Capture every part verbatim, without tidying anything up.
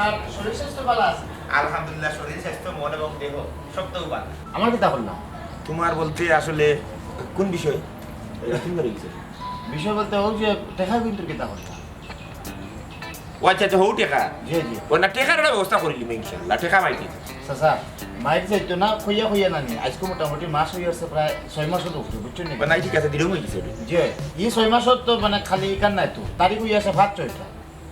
আর শরীর স্বাস্থ্য ভালা আছে? আলহামদুলিল্লাহ, শরীর স্বাস্থ্য, মন এবং দেহ সবটাউ ভালা। আমার কিতা করলা? তোমার বলতে আসলে কোন বিষয়? এরকম করে গেছে। বিষয় বলতে অউ যে টেকা কিন্তু কিতা করলা? ও আচ্ছা, আচ্ছা, হউ টেকা। জি, জি। ও না, টেকার একটা ব্যবস্থা করিলিমু ইনশাআল্লাহ, টেকা মাইর দিমু। চাচা, মাইর যাইতো না, কইয়া কইয়া না নি। আইজকে মোটামুটি মাস অইয়া আছে, প্রায় ছয় মাসর উপরে, বুঝছো নি? ও না, ঠিক আছে, দিলাম অই গেছে। জি, ই ছয় মাসর তো মানে খালি ইখান নায় তো, তারিখ অইয়া আছে পাঁচ ছয়টা।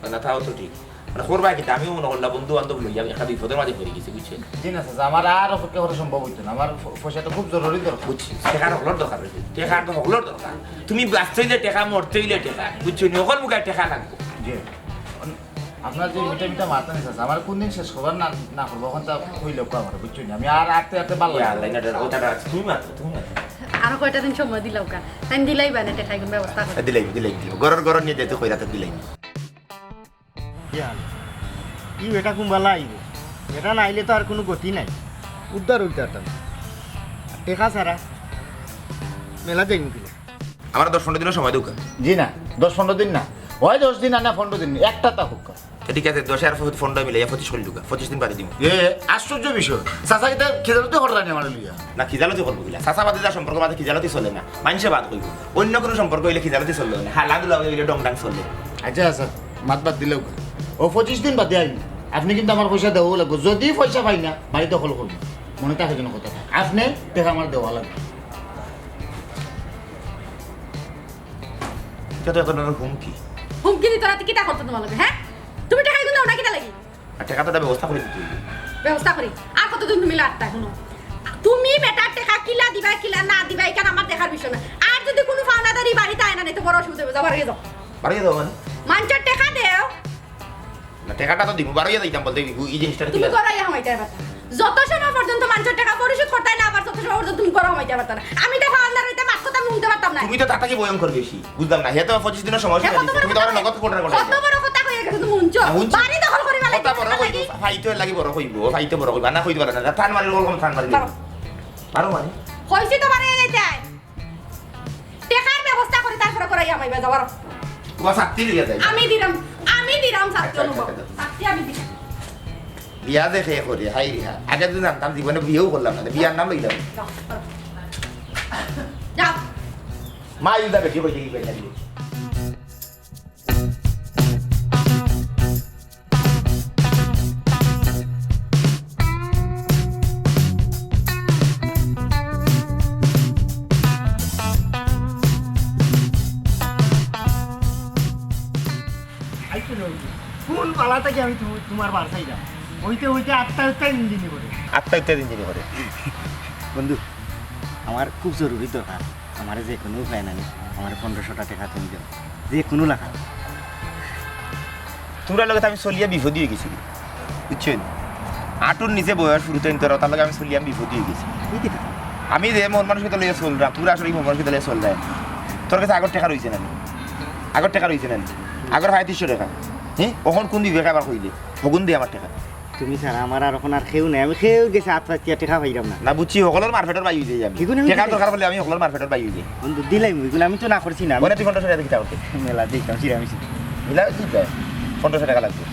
না, তাও তো ঠিক। মানে, করবা কিতা? আমিও মনো করলাম, বন্ধু বান্ধব লইয়া আমি একটা বিপদর মাঝে পড়ি গেছি, বুঝছো? জি না, চাচা, আমার আর অপেক্ষা করা সম্ভব অইতো না। আমার প-, পয়সাটা খুব জরুরি দরকার। বুঝছি, টেকার হকলর দরকার অইছে, টেকার তো হকলর দরকার। তুমি বাঁচতে অইলে টেকা, মরতে অইলে টেকা, বুঝছো নি? হকল মুখে টেকা লাগবো। জি। আপনার যে মিঠা মিঠা মাত নি, চাচা, আমার কোন দিন শেষ করবার না, না করবো, অখন তা কইলে কো আমার, বুঝছো নি? আমি আর আটতে আটতে ভালা লাগে না। ওটা রাখ, তুমি মাত, তুমি মাত। আরো কয়টা দিন সময় দিলাও কা, তাইন দিলাইবা না, টেকা এগুন ব্যবস্থা করে। দিলাই, দিলাই, দিলাই। গরর, গরর নিয়া যাইতে কইরা তো দিলাই। কি হাল? ই বেটা কুনবালা আইবো? বেটা না আইলে তো আর কুনু গতি নাই, উদ্ধার অইতে পারতাম না। টেকা ছাড়া মেলা যাইমু কিলা? আমার দশ পনেরো দিনর সময় দেউক্কা। জি না, দশ পনেরো দিন না, অয় দশ দিন আর না পনেরো দিন, একটা তা হউক্কা। তে ঠিক আছে, দশে আর পনেরো মিলাইয়া পঁচিশ করিলাউক্কা, পঁচিশ দিন বাদে দিমু। এ, আশ্চর্য বিষয়, চাচা কিতা খিজালতি কররা নি আমারে লইয়া? না, খিজালতি করবো কিলা? চাচা বাদে যার সম্পর্ক, বাদে খিজালতি চলে না, মানষে বাদ কইবো। অন্য কুনু সম্পর্ক অইলে খিজালতি চলে না, হালা দুলা অইলে ডংডাং চলে। আচ্ছা, আচ্ছা, মাত বাদ দিলাউক্কা। ও পঁচিশ দিন বাদে আইমু, আপনে কিন্তু আমার পয়সা দেওয়া লাগবো। যদি পয়সা পাই না, বাড়ি দখল করমু। মনো থাকে যেন কথাটা, আপনে টেকা আমার দেওয়া লাগবো। ইটা তো এক ধরনর হুমকি। হুমকি দিতো না, তে কিতা করতো তোমার লগে, হ্যাঁ? তুমি টেকা এগুন দেও না কিতা লাগি? আর টেকা তো একটা ব্যবস্থা করি দিতে অইবো। ব্যবস্থা করি? আর কতদিন তুমি লাড়তায়, হুনো? তুমি বেটার টেকা কিলা দিবায়, কিলা না দিবায়, ইখান আমার দেখার বিষয় না। আর যদি কুনু পাওনাদারি বাড়িত আয় না, নি তো বড় অসুবিধা অইবো, যাও, বারইয়া যাও। বারইয়া যাও মানে? মানষর টেকা দেও। না, টেকাটা তো দিমু, বারইয়া যাইতাম বলতে, ই জিনিসটা তুমি কিলা? ঘরো আইয়া হামাইতায় পারতা। যত সময় পর্যন্ত মানষর টেকা পরিশোধ করতায় না, আবার তত সময় পর্যন্ত তুমি ঘরো হামাইতায় পারতা না। আমি টেকা আন্দার অইতে মাত কথা হুনতে পারতাম না। তুমি তো তার থাকি ভয়ঙ্কর বেশি, বুঝলাম না। হে তো পঁচিশ দিনর সময় দিছে, তুমি তো আমার নগদ কোটার কথা কত বড় কথা কইয়া গেছো তুমি, হুনছো? না, হুনছি। বাড়ি দখল করিবার লাগি। কথা বড় কইবো, ফাইতে লাগি বড় কইবো, ফাইতে বড় কইবো, না কইতে পারে না। থান মারি, ওরকম থান মারি। বাবা। মারো মানে? কইছি তো বারইয়া যাইতায়। টেকার ব্যবস্থা করি তারপরে করাই আমাইবা যাবার। তোমার ছাত্তি লইয়া যাই। আমি দিরাম, আমি দিরাম ছাত্তি আচ্ছা, অনুভব। আচ্ছা, আচ্ছা। ছাত্তি আমি দিরাম। বিয়া যে হে করে, হায় রে হায়। আগে যদি জানতাম জীবনে বিয়াও করলাম না, বিয়ার নাম লইলাম। যাও, করো। যাও। মা ইলদা বেটি কইতে কি কইলা দিলে? আইতে নয়। কোন বালা থাকি আমি তু-, তুমার বার চাইরাম? অইতে অইতে আটটা আটটা ইঞ্জিনি করে। আটটা আটটা ইঞ্জিনি করে। বন্ধু, আমার খুব জরুরি দরকার। আমারে যে কুনু উপায় নাই, আমারে পনেরোশোটা টেকা তুমি দেও, যে কুনু লাখান। তুমরার লগে তো আমি চলিয়া বিপদি অই গেছি, বুঝছো নি? আটুর নিচে বয়স ফুরুতাইন্তর, তার লগে আমি চলিয়া আমি বিপদি অই গেছি। এই কিতা? আমি যে মন মানসিকতা লইয়া চলরাম, তুমরা আসলে ই মন মানসিকতা লইয়া চলরায়। তোর কাছে আগর টেকা রইছে না নি? আগর টেকা রইছে না নি? আগর পঁয়ত্রিশশো টেকা। হ্যাঁ? অখন কুন বিবেকে আবার কইলে? হগুন দে আমার টেকা। তুমি ছাড়া আমার আর অখন আর কেউ নাই। আমি কেউর গেছে আত পাতিয়া টেকা পাইরাম না। না বুঝছি, হকলর মারফেটর বাই অই যাই আমি। ইগুন আমি টেকার দিলাই। দরকার অইলে আমি হকলর মারফেটর বাই অই যাই। বন্ধু, দিলাইমু, ইগুন আমি তো না করছি না। আমি ওরে তুই পনেরোশো টেকা দি কিতা করতে? মেলা দেখতাম, চিরামিশি। মিলা অইছে তো? পনেরোশো টেকা লাগবো।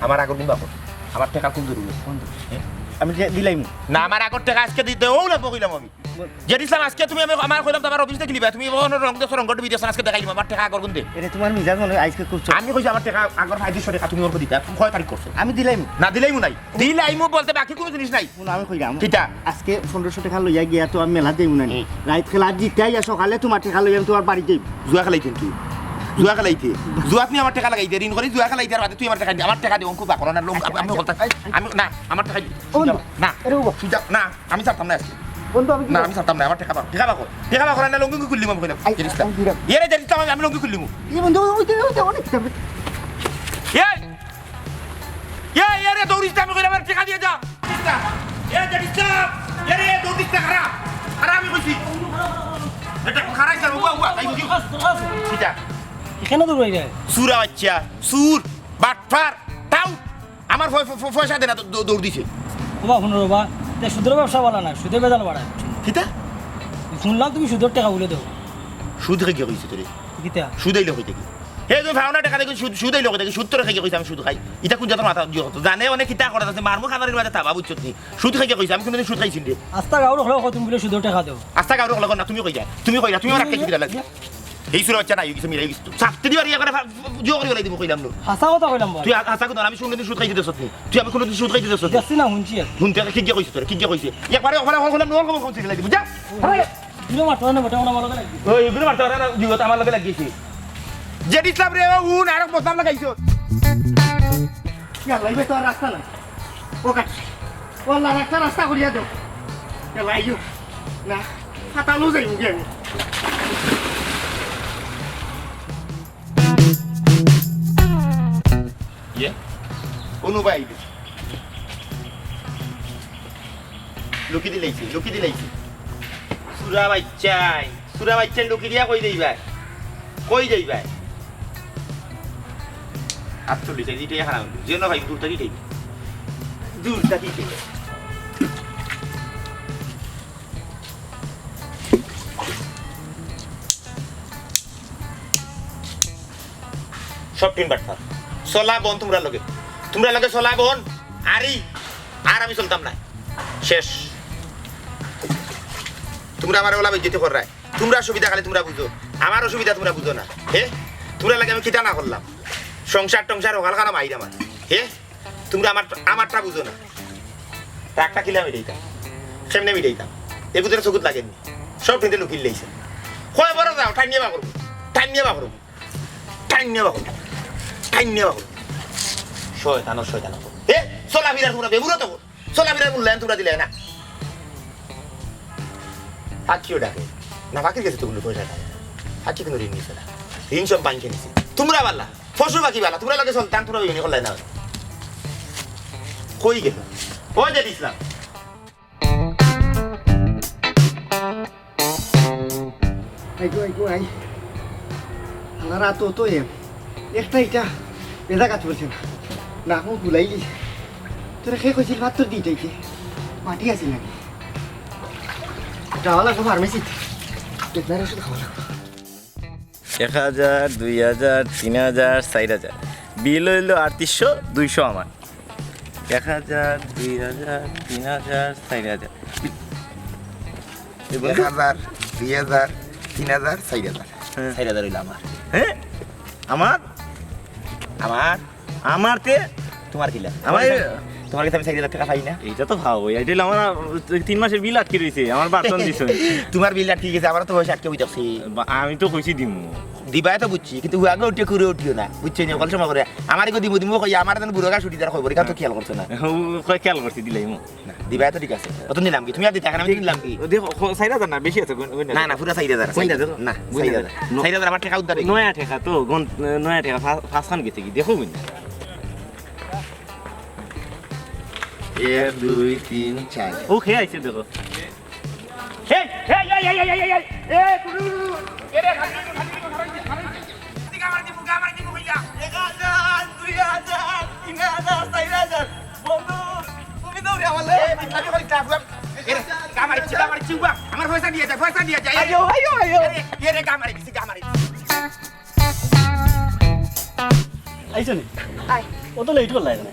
আমার আগর দিন বাকর। আমার টেকা কুন জরুরি? বন্ধু, হ্যাঁ? আমি দি-, দিলাইমু। না, আমার আগর টেকা আজকে দিতে অউ লাগবো কইলাম আমি। জেড ইসলাম, আজকে তুমি আমি, আমার কইলাম তো আমার অফিস দেখিলিবা, তুমি অখন রং দেছো, রং করতে বিদেশ আজকে দেখাই দিবা, আমার টেকা আগর গুন দে। এরে, তুমার মিজাজ মনে অয় আজকে খুব চ- আমি কইছি আমার টেকা আগর পঁয়ত্রিশশো টেকা তুমি অখন দিতা, কয় তারিখ করছো? আমি দিলাইমু। না দিলাইমু নাই, দিলাইমু বলতে বাকি কুনু জিনিস নাই। হুনো, আমি কইরাম। কিতা? আজকে পনেরোশো টেকা লইয়া গিয়া তো আমি মেলা দেইমু না নি। হুম। রাইত খেলা জিতাই আর সকালে তুমার টেকা লইয়া আমি তুমার বাড়ি যাইমু। জুয়া খেলাইতে তুই, জুয়া খেলাইতে, জুয়াত নি আমার টেকা লাগাইতে, ঋণ করি জুয়া খেলাইতে, আর বাদে তুই আমার টেকা দে, আমার টেকা দে, অখন খুব বাকর না, লোক, আমি, আমি বলতে, আমি, না, আমার টেকা দে। ও বন্ধু। না, আরে বাবা। সুজা, না। আমি ছাড়তাম না আজকে। বন্ধু, আমি কি না, করব? আমি ছাড়তাম না, আমার টেকা পাও, টেকা পাও, টেকা পাও, না লুঙ্গি খুলিলিমু আমি কইলাম। আই, জিনিসটা। আমি দিলাম। এরে, জিনিস তো আমি, আমি লুঙ্গি খুলিলিমু। এই বন্ধু, ওই তো, ওই তো, অনেক দাম। এই, এই, এরে, দৌড়িস না, আমি কইলাম, আমার টেকা দিয়া যা। দৌড়িস না। এ, দৌড়িস না। এরে, দৌড়িস না, খাড়া। খাড়া আমি কইছি। এটা খাড়া, খাড়া, উবা, উবা, তাই বুঝি? কিতা? এখানে দৌড়াই যায়। চুরা বাচ্চা, চুর, বাটপার, টাউট। আমার ফ-, ফ-, ফ-, পয়সা দে না, দৌ-, দৌ-, দৌড় দিছে। ওবা, হুনো রে বা, তে সুদর ব্যবসা বালা না, সুদে বেজাল বাড়ায়। কিতা? হুনলাম তুমি সুদর টেকা বুলে দেও। সুদ কে কিতা কইছে তোরে? কিতা? সুদ আইলে কইতে কি? হে, তুমি পাও না টেকা দেখি সুদ, সুদ অইলো কই দেখি, সুদ তোরে খাইকে কইছে আমি সুদ খাই। ইটা কুন জাতর মাথা দিয়া কথা? জানে অনে কিতা করাত আছে, মারমু খাবারের মাঝে থাবা, বুঝছত নি? সুদ খাইকে কইছে, আমি কুনুদিন সুদ খাইছি নি রে। আস্তা গাঁওর অকলে কও তুমি বুলে সুদর টেকা দেও। আস্তা গাঁওর অকলে কও না, তুমি কইরায়, তুমি কইরায়, তুমি আমার আটকে সুবিধা লাগে। এই সুরা বাচ্চা নাই, কিছু মিলাই গেছে। চাপতে দিবার ইয়া করে ফা-, জোর করে দিমু কইলাম না। হাছা কথা কইলাম ভাই। তুই আ-, হাছা কথা, আমি কুনুদিন সুদ খাইতে দেখছত নি? তুই আমি কুনুদিন সুদ খাইতে দেখছত নি? দেখছি না, হুনছি আর। হুনতে কিগিয়ে কইছে তোরে, কিগিয়ে কইছে? একবারে, একবারে কল করলাম, নল কল করছি, ফেলাই দিমু, যা। আরে, ইগুলো মারতে পারে না, বেটা, আমার লগে লাগি। ওই, ইগুলো মারতে পারে না, যুগত আমার লগে লাগিয়েছে। জেড ইসলাম রে, ও হুন, আরো বদনাম লাগাইছো। ইয়াল্লা, ইবে তো আর রাস্তা নাই। ও কাট। ও আল্লাহ, একটা রাস্তা করিয়া দেও। ইয়াল্লা, আইও। না, ফাতালো যাইমু গি আমি। ইয়ে? কোন উপায়? লুকি দিলাইছে, লুকি দিলাইছে। সুরা বাচ্চাই, সুরা বাচ্চাই লুকি দিয়া কই যাইবায়? কই যাইবায়? আটচল্লিশ, এই দুইটাই খারাপ হইল। যেন ভাই, দূর থাকি যাই। দূর থাকি যাই। সব টিন বাটপার। চলা বন তোমরা লগে। তোমরা লগে চলা বন। আরি, আর আমি চলতাম না। শেষ। তোমরা আমার ওলা বেজ্জতি কররায়। তোমরা সুবিধা খালি তোমরা বুঝো। আমার অসুবিধা তোমরা বুঝো না। হে? তোমরা লাগে আমি কিতা না করলাম? সংসার টংসার ওখান খানা মাইর আমার। হে? তোমরা আমার, আমারটা বুঝো না। রাগটা কিলা মিটাইতাম? কেমনে মিটাইতাম? এগুলোর চকুত লাগেনি। সব কিন্তু লুকিয়ে লইছে। কয় বড় যাও, টাইম নিয়ে বাকরবো। টাইম নিয়ে বাকরবো। টাইম নিয়ে বাকরবো। টাইম নিয়ে বাকরবো। শয়তান, শয়তান। এ, চলাফেরা তোমরা বেবুরা তো। চলাফেরা মূল্যায়ন তোমরা দিলে না। পাখিও ডাকে। না, পাখির কাছে তো কোনো পয়সা নাই। পাখি কোনো ঋণ নিছে না। ঋণ সব ব্যাংকে নিছে। তোমরা বালা। পশু পাখি বালা। তোমরা লাগে চলতাম, তোমরা ইউনি করলাই না। কই গেল? ও জেড ইসলাম। আইগো, আইগো, আই। আল্লাহ, রাত তো এ। একটা ইটা বেদা কাজ বলছে না। না, ও গুলাইলি। তোরা খেয়ে কইছিল ভাত তোর দিটাইতে। মাটি আছে নাকি? যাওয়া লাগবো ফার্মেসিত। বেদনার ওষুধ খাওয়া লাগবো। এক হাজার, দুই হাজার, তিন হাজার, চাইর হাজার। বিল অইলো আটত্রিশশো, দুইশো আমার। এক হাজার, দুই হাজার, তিন হাজার, চাইর হাজার। এ বন্ধু? এক হাজার, দুই হাজার, তিন হাজার, চাইর হাজার। হ্যাঁ। চাইর হাজার অইলো আমার। হ্যাঁ? আমার? আমার? আমার তে? তোমার কিলা? আমার এই তোমার কাছে আমি চাইর হাজার টেকা পাই না? এইটা তো ভাও, এইটা অইলো আমার, আহ, তিন মাসের বিল আটকি রইছে, আমার বার্তন দিছে। তোমার বিল আটকি গেছে, আমার তো পয়সা আটকে বই থাকছি। বা-, আমি তো কইছি দিমু। দিবায় তো বুঝছি, কিন্তু হুয়াগে উঠে করে উঠিও না, বুঝছো নি? অকল সময় করে আমার এগো দিমু দিমু কই, আমার যেন বুড়ো গা ছুটি দেওয়ার খবর, এটা তো খেয়াল করছো না। ও, কই খেয়াল করছি, দিলাইমু। না, দিবায় তো ঠিক আছে। অত নিলাম কি? তুমি আর দিতে এখন আমি নিলাম কি? ও দেখো, খ-, চাইর হাজার না, বেশি আছে, গণ-, গণ না, না। না, পুরা চাইর হাজার। কই না, দেখো। না, কই না, চাইর হাজার। দেখো। চাইর হাজার আমার টেকা উদ্ধার অইগেছে। নয়া টেকা তো, গণ-, নয়া টেকা, ফা-, পাঁচখান গেছে কি? দেখো কই না। এক, দুই, তিন, চাইর। ও, খেয়ে আইছে দেখো। এই, এই, এই, এই, এই, এই, এই, এই, এই, কুরু, কুরু, এ রে, খালি, খালি, খালি, খালি, খালি। এক হাজার, দুই হাজার, তিন হাজার, চাইর হাজার। বন্ধু, তুমি তো আমার লাগে। এ, বিপ্লবী করি ক্লাব, এ রে, কামারি, চিকা মারি, চিকা। আমার পয়সা দিয়ে যা, পয়সা দিয়ে যা। এ রে, আইও, আইও, আইও। এ রে, এ রে, কামারি, চিকা মারি। আইছো নি? আয়। অত লেট করলা কেনে?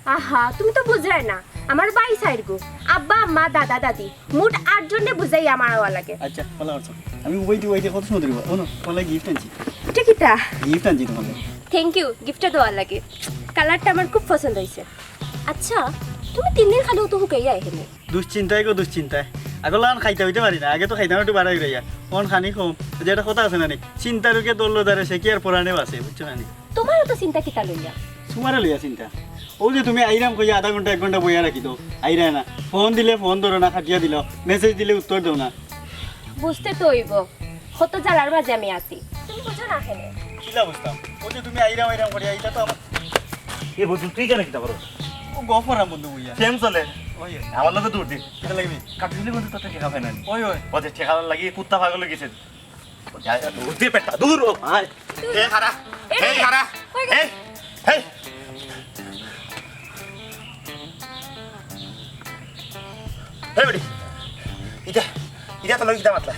আহা, তুমি তো বুঝরায় না। আমার ভাই চাইরগু, আব্বা, আম্মা, দাদা, দাদি, মোট আটজনরে বুঝাই আমার আওয়া লাগে। আচ্ছা, ভালা করছো। আমি উবাইতে উবাইতে কত সময় ধরিব? ও না, তোমার লাগি গিফট আনছি। এটা কিতা? গিফট আনছি তোমার লাগি। Thank you, গিফটটা দেওয়ার লাগি। কালারটা আমার খুব পছন্দ হইছে। আচ্ছা, তুমি তিন দিন খালি অত হুকাইয়া আহেনি। দুশ্চিন্তায় গো দুশ্চিন্তায়। আগর লাখান খাইতা অইতে পারি না, আগে তো খাইতাম একটু বাড়াই রইয়া। অন খানি কম। যে একটা কথা আছে না নি, "চিন্তা রোগে দল দারে সে কি আর পরাণে বাঁচে", বুঝছো না নি? তোমার অত চিন্তা কিতা লইয়া? তোমারে লইয়া চিন্তা। অউ যে তুমি আইরাম কইয়া আধা ঘন্টা এক ঘন্টা বইয়া রাখি দেও, আইরায় না। ফোন দিলে ফোন ধরো না, কাটিয়া দিলাও, মেসেজ দিলে উত্তর দেও না। বুঝতে তো অইবো, কত জ্বালার মাঝে আমি আছি। তুমি বুঝো না কেনে? কিলা বুঝতাম? অউ যে তুমি আইরাম আইরাম করিয়া, ইটা তো আমার এ বন্ধু, তুই কেনে কিতা করো? ও গফ করাম বন্ধু বইয়া। প্রেম চলে। ওই, ওই। আমার লগে দৌড় দে। কিতা লাগবি? কাটুইলে বন্ধু তোর টেকা পায় না নি? ওই, ওই। ও যে টেকা লাগি কুত্তা পাগল অই গেছে। দৌড় দে বেটা, দূর ও। আয়। এ হারা। এ এ হারা। কই গেলি? এ, এ। এ বেটি। ইটা, ইটা তোর লগে কিতা মাতলা?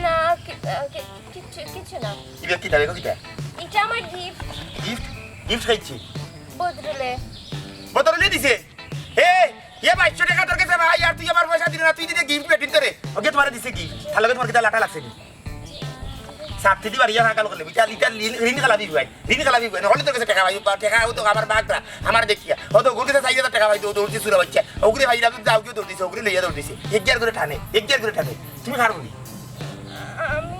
না, কি-, কি-, কিচ্ছু, কিচ্ছু না। ইটা কিতা, দেখো কিতা? ইটা আমার গিফট। গিফট? গিফট খাইছি। বদরুলে। বদরুলে দিছে? এ, এ বাইশশো টেকা তোর গেছে ভাই, আর তুই আমার পয়সা দিলি না, তুই দিলে গিফট বেটিন তোরে। ওকে তোমারে দিছে গিফট। তার লগে তোমার কিতা লাটা লাগছে নি? সাথে দি বাড়িয়া ভাগা লোক ইটা, ইটা ঋণ, ঋণ খালাবি ভাই। ঋণ খালাবি ভাই। হলে তোর গেছে টেকা ভাই, টেকা ও তো আমার বাগরা, আমার দেখিয়া। ও তো ওগুর গেছে চাইয়া টেকা ভাই, তো দৌড় দিছে চুরা বাচ্চা। ওগুরে ভাই, যাও কেউ দৌড় দিছে, ওগুরে লইয়া দৌড় দিছে। এক গিয়ার করে টানে, এক গিয়ার করে টানে। তুমি খারো নি? আমি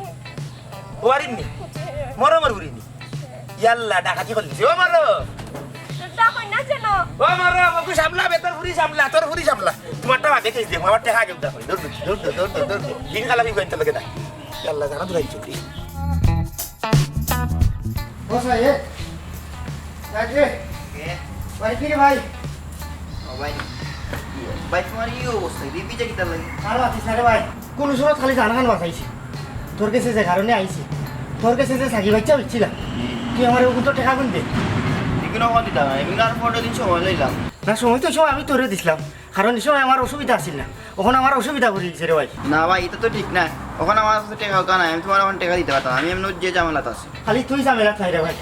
ও আর ইমনি? মরো মর বুড়ি নি? ইয়াল্লা, ডাকাতি করলি। ও মরো। ডাকই না যেন। ও মরো, ওগু সামলা বে, তোর ফুরি সামলা, তোর ফুরি সামলা। তোমারটা বাদে খেয়ে দেখো, আমার টেকা আগে উদ্ধার করি। দৌড় দে, দৌড় দে, দৌড় দে, দৌড় দে। দিন কালা বিগু আনতে লাগে না। ইয়াল্লা, জানা দূর হয়েছে। ও সাহেব, রাখবে? কে? বাড়ি ফিরে ভাই। ও ভাই, ভাই, তোমার এই অবস্থা, বিপি যে কিতার লাগে? আর মাতিস না রে ভাই, কোন সময় খালি জান খান বাঁচাইছি। তোর কাছে যে কারণে আইছি, তোর কাছে যে সাকি বাচ্চা হচ্ছিলাম, তুই আমার ওগুলো টেকা গুন দে। এগুলো আমার দিতাম না, এগুলো আর পনেরো দিন সময় লইলাম। না, সময় তো সব আমি তোরে দিছিলাম, কারণ এই সময় আমার অসুবিধা আছিল না, এখন আমার অসুবিধা করে দিছে রে ভাই। না ভাই, এটা তো ঠিক না। এখন আমার কাছে টেকা উকা নাই, আমি তোমার এখন টেকা দিতে পারতাম না। আমি এমনি যে ঝামেলাত আছি। খালি তুই ঝামেলাত নাই রে ভাই,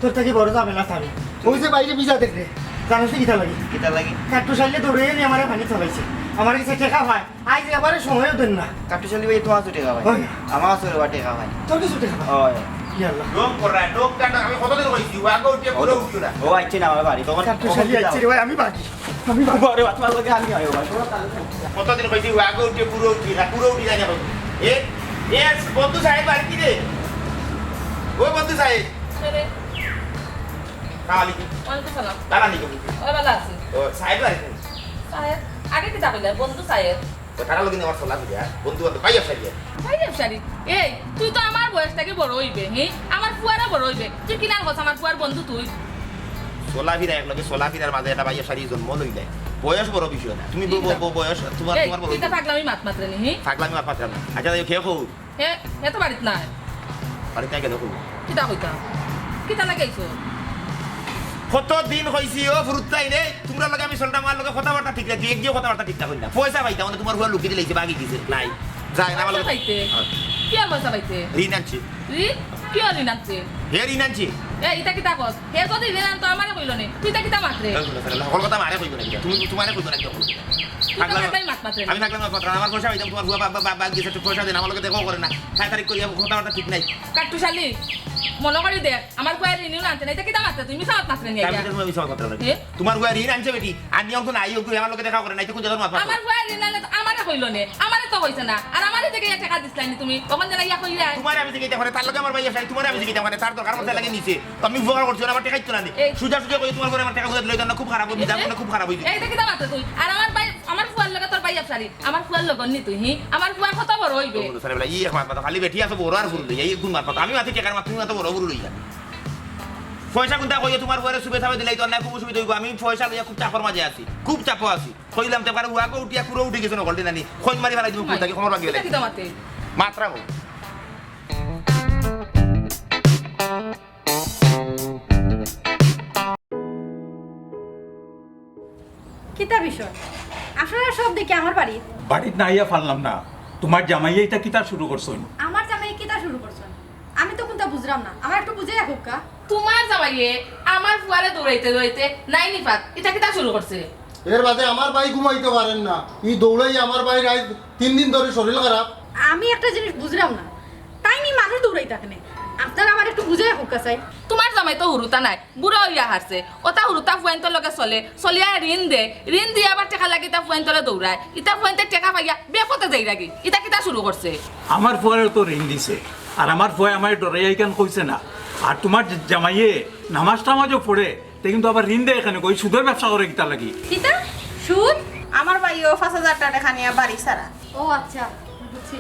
তোর থাকি বড় ঝামেলাত আমি। ওই যে বাইরে ভিজা দেখলে, জানিস নি কিতা লাগে? কিতা লাগে? কাট্টু সাইলে দৌড়ে নিয়ে আমার পানি চলাইছে। আমার কাছে টেকা পায়, আইজ এবারে সময়ও দেন না। কাট্টু সাইলে ভাই, তোমার কাছে টেকা পায়। হয়। আমার কাছে টেকা পায়। তোর কিছু টেকা পায়? হয়। কি আল্লাহ? লোক করে, লোক কাটা, আমি কতদিন কইছি, ও আগে উঠে পুরো উঠিও না। ও আইছে না আমার বাড়ি, তখন কাট্টু সাইলে আইছে রে ভাই, আমি বাকি। আমি বাবা রে, বাবা, তোমার লগে আমি আইও, বাবা। কতদিন কইছি, ও আগে উঠে পুরো উঠি না, পুরো উঠি যায় না। এ, এ, বন্ধু সাহেব বাড়ি কি রে? ও বন্ধু সাহেব। কে রে? সালাম আলাইকুম। ওয়ালাইকুম সালাম। দাঁড়ান একটু। ও, ভালো আছি। ও, সাহেব বাড়ি কি? সাহেব? আগে কিতা কইলা? বন্ধু সাহেব। ও, তারা লগে আমার চলাফিরা, বন্ধু বান্ধব, ভাই ব্যবসায়ী। ভাই ব্যবসায়ী? এই, তুই তো আমার বয়স থাকি বড় হইবে, হি? আমার ফুয়ারও বড় হইবে। তুই কিলান কস আমার ফুয়ার বন্ধু তুই? চলাফিরা এক লগে, চলাফিরার মাঝে একটা ভাই ব্যবসায়ী জন্ম লইলে। বয়স বড় বিষয় না। তুমি ব-, ব-, ব-, বয়স, তোমার, এই, তোমার বড় তুই তো হইবে। পাগলামি মাত মাতরে নি, হি? পাগলামি মাত মাতরে না। আচ্ছা, যাই হোক, কে কও? হে, হে তো বাড়িত নাই। বাড়িত নাই গেলে কই? কিতা কইতাম? কিতা লাগাইছো? কত দিন কইছি, ও ফুরুত্তাই রে, তোমরা লগে আমি চলতাম, আমার লগে কথাবার্তা ঠিক নাই, দুই এক দিয়ে কথাবার্তা ঠিক না কইলা। পয়সা পাইতাম, মানে তোমার ঘর লুকিয়ে দিলে, ভাগি গেছে, নাই। যায় না, আমার পয়সা লগে পাইতে? হ্যাঁ। কি আর পয়সা পাইতে? ঋণ আনছি। ঋণ? কি আর ঋণ আনতে? হে ঋণ আনছি। এ, ইতা কিতা কস? হে যদি ঋণ আনতো, আমারে কইলো নে। তুই ইতা কিতা মাতরে? এই শুনো, শুনো, সকল কথা মারে কইবো না, তুমি তোমারে কইবো না, কি সকল কথা? তুই তো পাগলামি, পাগলামি মাত মাতরে নি। আমি পাগলামি মাত মাতরাম না। আমার পয়সা পাইতাম, তোমার ফুয়া বা-, বা-, বা-, বা গেছে, একটু পয়সা দেন, আমার লগে দেখাও করে না। ছয় তারিখ করি, আমার কথাবার্তা ঠিক নাই। কাট্টু শালি, মনে করি দেখ, আমার ফুয়ায় ঋণ আনতে নাই, ইতা কিতা মাতরে তুই? মিছা মাত মাতরে নি আমি আইয়া। তো মিছা মাত মাতরাম না। এ? তোমার ফুয়ায় ঋণ আনছে বেটি, আর নিয়ম তো নাই, ওগুলো আমার লগে দেখা করে নাই, তো কোন জায়গার মাত মাতো? আমার ফুয়ায় ঋণ আনলে তো আমারে কইলো নে, আমারে তো কইছে না, আর আমারে দেখে ইয়া টেকা দিছলায় নি তুমি, তখন যেন ইয়া কইলায়। তোমারে আমি জিগাইতাম পারি, তার লগে আমার ভাই আছে, তোমারে আমি জিগাইতাম পারি, তার দরকার মতো লাগে নিছে। তো আমি উপকার করছি, ওরা আমার টেকাই তো না নি। এই সুজা সুজা কই তোমার ঘরে আমার টেকা ঘুরে দিলে না, খুব খারাপ, এই মিজাজ যে? মনে খুব খারাপ হইছে। এই দেখি দাঁড়াতে তুই। আর আমার ভাই, আমার ফুয়ার লগে তোর ভাই আফসারি, আমার ফুয়ার লগে নি তুই, হি? আমার ফুয়া কত বড় হইবে? ও, স্যার, বলে, "ই এক মাত মাতো, খালি বেটি আছে বড় আর ফুরু লইয়া, ই এক গুণ মাত মাতো। আমি মাতি টেকার মাত, তুমি মাতো বড় ফুরু লইয়া।" পয়সা কোনটা কইও তোমার ফুয়ারে সুবে থাবে দিলাই তো না, খুব অসুবিধা হইব। আমি পয়সা লইয়া খুব চাপর মাঝে আছি, খুব চাপো আছি। কইলাম তো একবার উয়াগো উঠিয়া কুড়ো উঠি গেছে নকল দিনানি। খইন মারি ফেলাই দিব, কুড় থাকি খবর ভাঙি ফেলাই দিব। কিতা মাতে? মাতরাম। কিতা বিষয়? আপনারা সব দেখি আমার বাড়িত। বাড়িত না আইয়া পারলাম না। তোমার জামাইয়ে ইতা কিতা শুরু করছইন? আমার জামাইয়ে কিতা শুরু করছইন? আমি তো কুনতা বুঝরাম না। আমারে একটু বুঝাইয়া কউক্কা। তোমার জামাইয়ে আমার ফুয়ারে দৌড়াইতে দৌড়াইতে নাই নিপাত। ইতা কিতা শুরু করছে? এর বাদে আমার ভাই ঘুমাইতে পারেন না। ই দৌড়াই আমার ভাই রাইত তিন দিন ধরি শরীর খারাপ। আমি একটা জিনিস বুঝরাম না। তাইন ই মানুষ দৌড়াইতা কেনে? আপনারা আমারে একটু বুঝাইয়া কউক্কা চাই। তোমার জামাই তো হুরুতা নায়। বুড়া অইয়া হারছে। অতা হুরুতা ফুয়াইন্তর লগে চলে, চলিয়া ঋণ দে, ঋণ দিয়া আবার টেকা লাগি ইতা ফুয়াইন্তরে দৌড়ায়। ইতা ফুয়াইন্তে টেকা পাইয়া বেপথে যাইরাগি। ইতা কিতা শুরু করছে? আমার ফুয়ারে তো ঋণ দিছে, আর আমার ফুয়ায় আমারে ডরাইয়া ইখান কইছে না। আর তোমার জামাইয়ে নামাজ টামাজও পড়ে, তে কিন্তু আবার ঋণ দেয় কেনে, কই সুদর ব্যবসা করে কিতা লাগি? কিতা? সুদ? আমার ভাইও পাঁচ হাজার টেকা নিয়া বাড়ি ছাড়া। ও আচ্ছা, বুঝছি।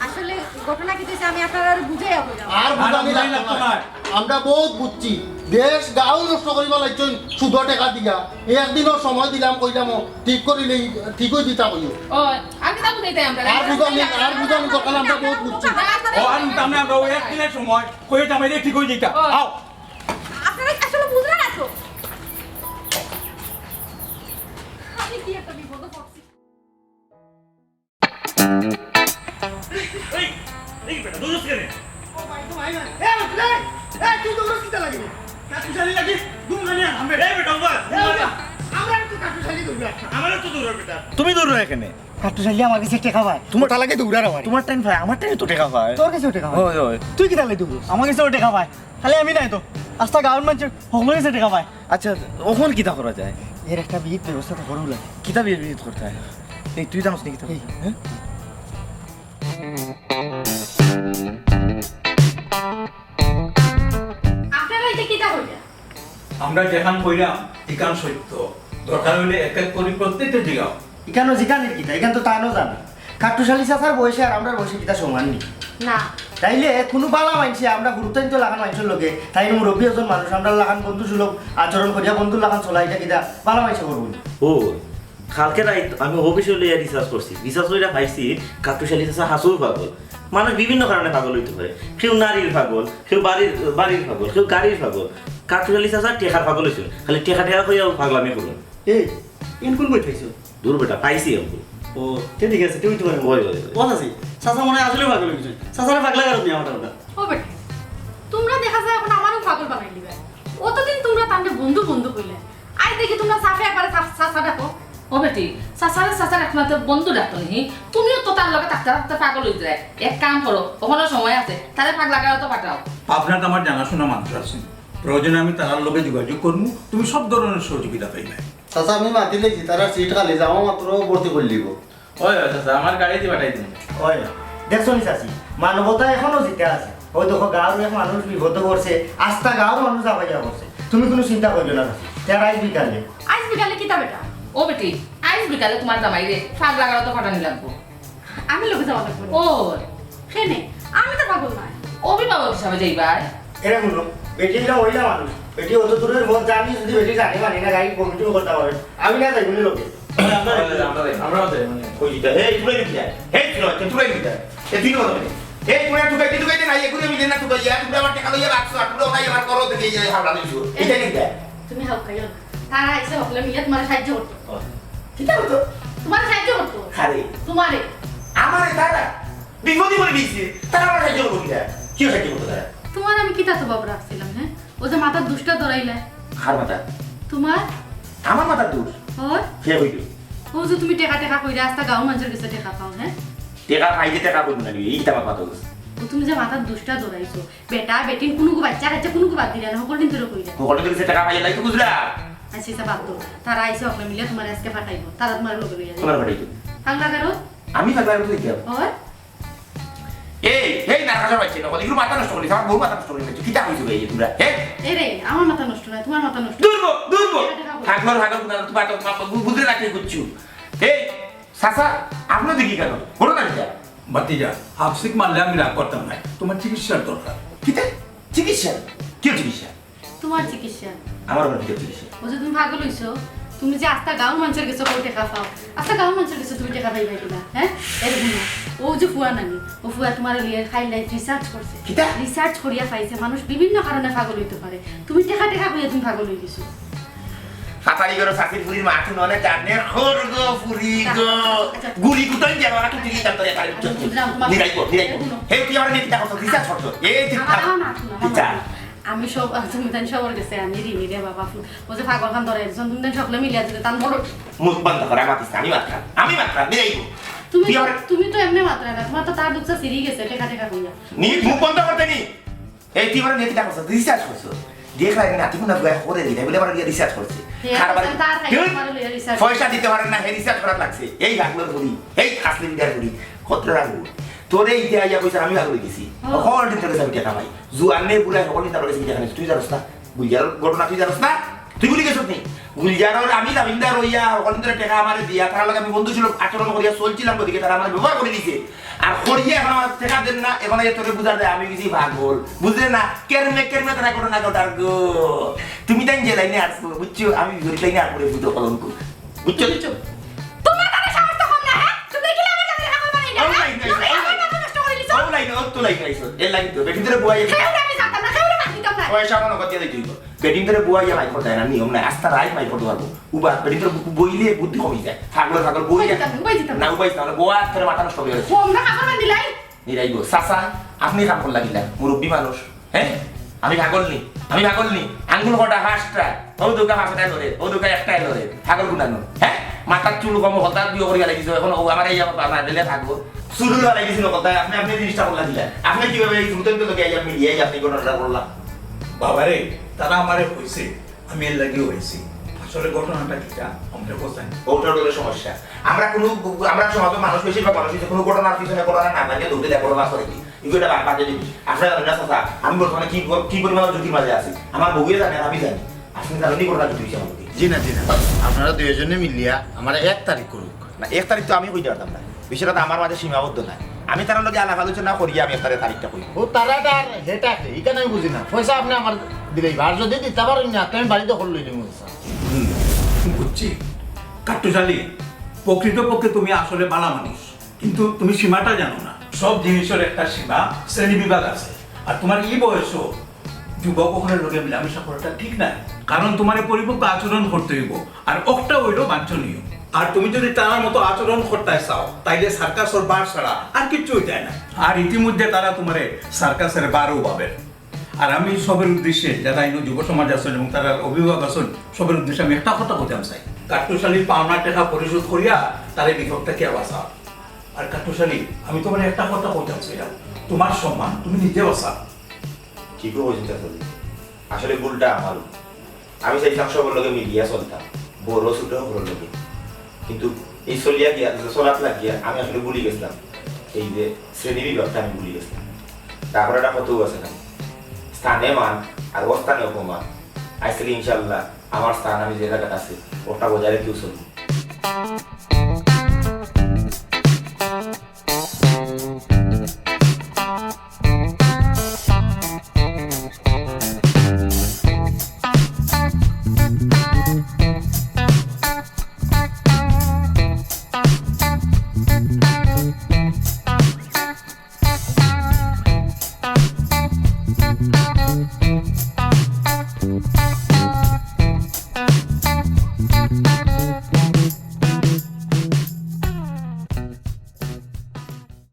আসলে ঘটনা কিতা অইছে আমি আপনারারে বুঝাইয়া কইরাম। আর বুঝানি আর বুঝানি লাগতো লাগতো না। না। আমরা বউত বুঝছি। দেশ গাঁও নষ্ট করিবা লাগছইন সুদর টেকা দিয়া। একদিনও সময় দিলাম, কইলাম, ও ঠিক করিলে ঠিক অই দিতা কইও। ও, আর কিতা বুঝাইতায় আমরা? আর বুঝানি, আর বুঝানি দরকার নাই, আমরা বউত বুঝছি। ও, আর তার মানে আমরা ওই একদিনের সময় কইয়া জামাইরে ঠিক অই দিতা। ও। আও। আপনারা আসলে বুঝরা না তো। আমি কি একটা বিপদে পড়ছি। এই, এই বেটা, দৌড়স কেনে? ও ভাই, এ, তুই দৌড়স কিতা লাগি? কাট্টুশালি লাগি? ঘুম খানি আর আমরা। এ বেটা, উবা, এ, উবা। আমরা একটু কাট্টুশালি দৌড়ি একটা। আমারও তো দৌড়ার বেটা। তুমি দৌড়ো এখানে। কাট্টুশালি আমার কাছে টেকা পায়। তোমার তার লাগে দৌড়ার আমার। তোমার টাইম পায়, আমার টাইমে তো টেকা পায়। তোর কাছেও টেকা পায়? ওই, ওই। তুই কিতা লাগি দৌড়স? আমার কাছেও টেকা পায়। খালি আমি নাই তো। আস্তা গাঁওর মানষে হকলর কাছে টেকা পায়। আচ্ছা, অখন কিতা করা যায়? এর একটা বিহিত ব্যবস্থা তো করা লাগে। কিতা বিহিত করতে হয়? এই তুই জানোস নি কিতা? এই। হ্যাঁ? আপনারা এটা কিতা কইরা? আমরা যেখান কইরাম, ইখান সত্য। দরকার অইলে এক এক করি প্রত্যেকটা জিগাও। ইখানো জিগানির কিতা? ইখান তো তানও জানে। কাট্টুশালি চাচার বয়সে আর আমরার বয়সে কিতা সমান নি? না। তাইলে কুনু বালা মানষে, আমরা গুরুত্বান্বিত লাখান মানষর লগে, তাইন মুরব্বি একজন মানুষ, আমরার লাখান বন্ধু সুলভ আচরণ করিয়া, বন্ধুর লাখান চলা, ইটা কিতা বালা মানষে করবো নি? ও, কালকে রাইত আমি অউ বিষয় লইয়া রিসার্চ করছি। রিসার্চ করিয়া পাইছি, কাট্টুশালি চাচা হাছাউ পাগল। মানুষ বিভিন্ন কারণে পাগল অইতে পারে। কেউ নারীর পাগল, কেউ বাড়ির, বাড়ির পাগল, কেউ গাড়ির পাগল। কাট্টুশালি চাচা টেকার পাগল অইছইন। খালি টেকা টেকা কইয়া অউ পাগলামি করইন। এই, এন কুন বইত পাইছো? দূর বেটা, পাইছি আমি। ও, তে ঠিক আছে, তে অইতে পারে। ওই, ওই, ওই। ও চাচি, চাচা মনে হয় আসলে পাগল অই গেছইন। চাচারে পাগলা গারদ নিয়া আমার কথা। ও বেটা, তুমরা দেখা যায় অখন আমারেও পাগল বানাই দিবা। অতদিন তুমরা তানরে বন্ধু বন্ধু কইলায়, আইজ দেখি তুমরা সাফে একবারে চা-, চাচা ডাকো। ও বেটি, চাচারে চাচার একমাত্র বন্ধু ডাকতো নি। তুমিও তো তার লগে থাকতে থাকতে পাগল অই যায়। এক কাম করো, অখনো সময় আছে, তারে পাগলা গারদো পাঠাও। আপনার তো আমার জানাশোনা মানুষ আছে, প্রয়োজনে আমি তারার লগে যোগাযোগ করমু, তুমি সব ধরনের সহযোগিতা পাইবে। চাচা, আমি মাতি লেখি, তারার সিট খালি, যাওয়া মাত্র ভর্তি করি লিব। ওই, ওই, চাচা, আমার গাড়ি দি পাঠাই দিন। ওই, দেখছো নি চাচি, মানবতা এখনো জিতা আছে। ওই দেখো, গাঁওর এক মানুষ বিপদে পড়ছে, আস্তা গাঁওর মানুষ আবাইয়া পড়ছে। তুমি কুনু চিন্তা করিও না চাচি, তেরা আইজ বিকালে। আইজ বিকালে কিতা বেটা? ও বেটি, আইজ বিকালে তোমার জামাইরে পাগলা গারদো পাঠানি লাগবো। আমি লগে যাওয়া লাগবো। ও। কেনে? আমি তো পাগল নায়। অভিভাবক হিসাবে যাইবায়। এরে হুনো, বেটি অইলা মহিলা মানুষ। বেটি অত দূরের পথ জার্নি যদি বেটি জানে মানে না, গাড়ি কমিটিও করতে পারে। আমি না যাইমু নি লগে। আমরা যাই, আমরা যাই, আমরা যাই, মানে। কই দিতা? এই, তুলে দিতা। এই, তুলে দিতা, তুলে দিতা। এই, তুই কথা বলে। এই, তুলে তুকাইতে, তুকাইতে নাই, এগুলো মিলে না তুকাইয়া, তুমরা আমার টেকা লইয়া রাখছো, আর তুমরা ওখানে আমার করো দেখে এই যে হাওড়া লইছো। এটা কি দেয়? তুমি হাউকাইও না। তারা আইছে হকলে মিলে তোমার সাহায্য করতো। ও। কিতা করতো? তোমার সাহায্য করতো। আরে। তোমারে। আমারে তারা? বিপদে পড়ে গেছে। তারা আমার সাহায্য করবো কিনা? কিও সাহায্য করতো তারা? তোমার আমি কিতা তো বাবা রাখছিলাম, হ্যাঁ? ও যে মাথার দুষটা ধরাইলে। কার মাথা? তোমার? আমার মাথার দুষ? ওর? কে কইলো? ও যে তুমি টেকা টেকা কইরা আস্তা গাঁও মানুষের কাছে টেকা পাও, হ্যাঁ? টেকা পাইলে টেকা কইবো না, এই কিতা মাথা দুষ? ও তুমি যে মাথার দুষটা ধরাইছো, বেটা, বেটিন কুনুগু বাচ্চা কাচ্চা কুনুগু বাদ দিলা না, হকলদিন ধরে কইলা। হকলদিন ধরে টেকা পাইয়া লাই তো বুঝলা? আচ্ছা, আচ্ছা, বাদ দাও। তারা আইছে হকলে মিলে তোমার আজকে ফাটাইবো। তারা তোমার লগে লইয়া যাইবো। তোমার ফাটাইবো? পাগলা গারদ? আমি পাগলা গারদ অই গেলাম? ওই? এই, এই নারকাসা পাইছে না, এগুলো মাথা নষ্ট করিস, আমার বউ মাথা নষ্ট করিস, কিতা কইছো ভাই তোমরা? হ্যাঁ? এ রে, আমার মাথা নষ্ট না, তোমার মাথা নষ্ট। দূর বো, দূর বো। টেকা টেকা কই? থাকলো থাকলো তোমার, তোমার, তোমার বু-, বুঝলে না কি করছো? এই, চাচা, আপনি দেখি কেন? হলো না এটা? ভাতিজা, আপসিক মারলে আমি রাগ করতাম না। তোমার চিকিৎসার দরকার। কিতা? চিকিৎসা? কি চিকিৎসা? তোমার চিকিৎসা। আমার আবার কিতা চিকিৎসা? ও যে তুমি পাগল হইছো, তুমি যে আস্তা গাঁও মানুষের কাছে কই টেকা পাও, আস্তা গাঁও মানুষের কাছে তুমি টেকা পাইবা কিনা, হ্যাঁ? এর গুণ। ও যে ফুয়া নানি, ও ফুয়া তোমার লিয়ে খাইল রাইত রিসার্চ করছে। কিতা? রিসার্চ করিয়া পাইছে, মানুষ বিভিন্ন কারণে পাগল হইতে পারে। তুমি টেকা টেকা কইয়া তুমি পাগল হই গেছো। ফাতারি করো, শাশির ফুরির মাথু নলে জানে, খোর গো, ফুরি গো। আচ্ছা। গুলি কুতাই দিয়া বাবা, তুই দিলি তার তোরে, তার আচ্ছা, বুঝলাম, তোমার নিরাইবো, নিরাইবো। এগুলো। হে, তুই আমার নিয়ে কিতা করছো? রিসার্চ করছো। এই, তুই আমার, আমার মাথু না, আমার কিতা? মাথু না। আমি সব, আহ, তুমি তাই সবর গেছে, আমি ঋণী রে বাবা, ফু-, ও যে পাগল খান ধরে একজন, তুমি তাই সকলে মিলিয়া দিলে, তার বড় মুখ বন্ধ কর, আমি মাতরাম, আমি মাতরাম, নিরাইবো। তুমি তুই তো, আমার তুমি তো এমনি মাতরা না, তোমার তো তার দুধটা সিরি গেছে, টেকা টেকা কইয়া। নি, মুখ বন্ধ করতে নি। এই তুই আমার নিয়ে কিতা করছো? রিসার্চ করছো। দেখলাই না, তুই কোন গায়ে করে দিলে, বলে আমার নিয়ে রিসার্চ করছে। হে, খারাপ আর তার খাই ধুর, আমার লইয়া রিসার্চ। পয়সা দিতে পারে না, হে রিসার্চ করার লাগছে। এই হাগলোর ফুরি, এই আসলে বিদায় ফুরি, কত রাখবো? তোরে ইতে আইয়া কইছে আমি ভালো গেছি। ও। হকল দিন তোরে আমি টেকা পাই। জুয়ানে বুড়া হকল দিন তোরে আমি টেকা পাই। তুই জানোস না? গুলজারর ঘটনা তুই জানোস না? তুই ভুলি গেছস নি? গুলজারর আমি জামিনদার হইয়া হকল দিন তোরে টেকা আমারে দিয়া, তার লগে আমি বন্ধু সুলভ আচরণ করিয়া চলছিলাম, ওদিকে তারা আমার ব্যবহার করে দিছে। আর করিয়া এখন আমার টেকা দেন না, এখন এই তোরে বুঝা যায় আমি গেছি পাগল। বুঝলে না? কেরমে, কেরমে তারা ঘটনা ঘটার গো। তুমি তাই যে লাইনে আসবো, বুঝছো? আমি ওই লাইনে আর করে বুঝতে কলঙ্ক। বুঝছো? বুঝছো? তোমার তাহলে সাহস তো কম না, হ্যাঁ? তুমি কি আমার জামাইরে পাগল বানাইলে, ও হ্যাঁ? লাইন, তুমি আমার মাথা নষ্ট করে দিছো। ও লাইন, ও তো লাইন আইছো। এর লাগি তো, বেটি তোরে বুয়াই। কেউ আমি জানতাম না, কেউ মাত দিতাম না। পয়সা আমার নগদ দিয়ে দিতে হইব। বেটি তোরে বুয়াই মাই করতে না, নিয়ম নাই। আস্তা রাইত মাই করতে পারবো। উবা, বেটি তোর বইলে বুদ্ধি কমি যায়। পাগল, পাগল বই। উবাই দিতাম না, উবাই দিতাম না। না, উবাই দিতাম না। বোয়া তোর মাথা নষ্ট হয়ে গেছে। কম না, কাপড় বান্ধিলাই। নিরাইব। চাচা, আপনে কাম করলা কিলা? মুরব্বী মানুষ, হে? আমি পাগল নি? আমি পাগল নি? আঙ্গুল কটা? পাঁচটা। অউ দুকা পাঁচটায় লড়ে, অউ দুকা একটায় লড়ে। পাগল কুনানো, হে? মাথার চুল কম, হলতা দুইও করিয়া লাগিছে, অখন অউ আমারে ইয়া বানাইলে থাকবো। চুল বানাই দিছি নকল তাই, আপনে, আপনে জিনিসটা করলা কিলা? আপনে কিভাবে এই দ্রুত লোকে আইয়া মিলিয়ে আপনে ঘটনাটা করলা? বাবারে, তারা আমারে কইছে, আমি এর লাগিও আইছি। আসলে ঘটনাটা কিতা, আমারে বুঝাই। অউটা অইলো সমস্যা। আমরা কুনু, আমরা সমাজর মানুষ, বেশিরভাগ মানুষ অইছে কুনু ঘটনার পিছনে ঘটনা না জানিয়া দৌড়ে দেয়, ঘটনা করে কি? এগুলো এটা বাদ, বাদ দিয়ে দিবি। আপনারা জানেন না, চাচা, আমি বর্তমানে কি, কি পরিমাণ ঝুঁকির মাঝে আছি। আমার বউয়ে জানে, আর আমি জানি। আপনি জানেন এই ঘটনা ঝুঁকি হইছে আমার প্রতি। জি না, জি না। আপনারা দুইজনে মিলিয়া আমারে এক তারিখ করুক। না, এক তারিখ তো আমি কইতে পারতাম না। বিষয়টা তো আমার মাঝে সীমাবদ্ধ নাই। আমি তারার লগে আলাপ আলোচনা করিয়া আমি আপনারে তারিখটা কই। ও, তারা এটা আর হেটা কে? ইখান আমি বুঝি না। পয়সা আপনে আমারে দিলেই বা। আর যদি দিতা পারইন না, তে আমি বাড়ি দখল লই নিমু, স্যার। হুম, বুঝছি। কাট্টুশালী, প্রকৃতপক্ষে তুমি আসলে ভালা মানুষ, কিন্তু তুমি সীমাটা জানো না। সব জিনিসের একটা সীমা, শ্রেণী বিভাগ আছে। আর তোমার এই বয়সও যুবক অকলের লগে মিলামিশা করাটা ঠিক নায়, কারণ তোমারে পরিপক্ক আচরণ করতে হইব। আর অকটা হইল বাঞ্ছনীয়। আর তুমি যদি তারার মতো আচরণ করতে চাও, তাইলে সার্কাসের বার ছাড়া আর কিচ্ছু হইতে না। আর ইতিমধ্যে তারা তোমারে সার্কাসের বারও পাবে। আর আমি সবের উদ্দেশ্যে, যারা ইনো যুব সমাজ আছেন এবং তারা অভিভাবক আছেন, সবের উদ্দেশ্যে আমি একটা কথা কইতাম চাই, কাট্টুশালীর পাওনা টাকা পরিশোধ করিয়া তারে বিপদ থেকে বাঁচাও। আর কাট্টুশালী, আমি তোমার একটা কথা কইতাম চাইলাম, তোমার সম্মান তুমি নিজে বাঁচাও। ঠিকও কইছেন চাচাজি, আসলে ভুলটা আমারও। আমি চাইছিলাম সবার লগে মিলিয়া চলতাম, বড় ছোট সকলের লগে, কিন্তু এই চলিয়া গিয়া, চলাত লাগিয়া আমি আসলে ভুলি গেছিলাম, এই যে শ্রেণী বিভাগটা আমি ভুলি গেছিলাম। তারপরে একটা কতও আছে না, স্থানে মান আর অস্থানে অপমান। আজ থেকে ইনশাল্লাহ আমার স্থান আমি যে জায়গাটা আছে, ওটা বজায় রেখেও চলবো।